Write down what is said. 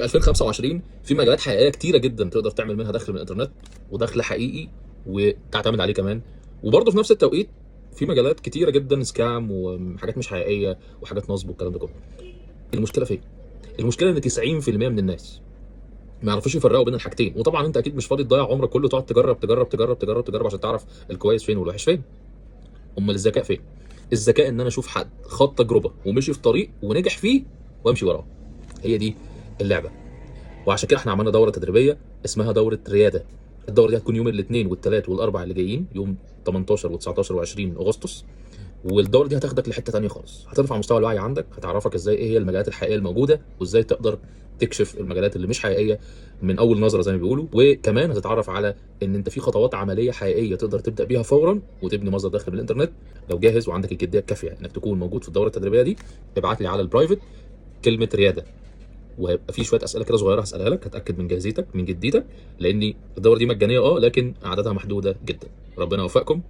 في 2025 في مجالات حقيقية كتيرة جدا تقدر تعمل منها دخل من الانترنت، ودخل حقيقي وتعتمد عليه كمان. وبرضه في نفس التوقيت في مجالات كتيرة جدا scam وحاجات مش حقيقية وحاجات نصب والكلام ده كله. المشكلة فين؟ المشكلة ان 90% من الناس ما يعرفوش يفرقوا بين الحاجتين. وطبعا انت اكيد مش فاضي تضيع عمرك كله تقعد تجرب تجرب تجرب تجرب تجرب عشان تعرف الكويس فين والوحش فين. امال الذكاء فين؟ الذكاء ان انا اشوف حد خد تجربه ومشي في طريق ونجح فيه وامشي وراه. هي دي اللعبة. وعشان كده احنا عملنا دوره تدريبية اسمها دوره رياده. الدورة دي هتكون يوم الاثنين والثلاث والاربع اللي جايين، يوم 18 و19 و20 اغسطس. والدوره دي هتاخدك لحته تانية خالص، هترفع مستوى الوعي عندك، هتعرفك ازاي ايه هي المجالات الحقيقية الموجودة، وازاي تقدر تكشف المجالات اللي مش حقيقية من اول نظره زي ما بيقولوا. وكمان هتتعرف على ان انت في خطوات عملية حقيقية تقدر تبدا بيها فورا وتبني مصدر دخل من الانترنت. لو جاهز وعندك الجدية الكافيه انك تكون موجود في الدورة التدريبية دي، ابعت لي على ال private كلمة رياده، وهيبقى في شوية اسئلة كده صغيرة هسالها لك، هتاكد من جاهزيتك من جديتك، لان الدورة دي مجانية لكن اعدادها محدودة جدا. ربنا يوفقكم.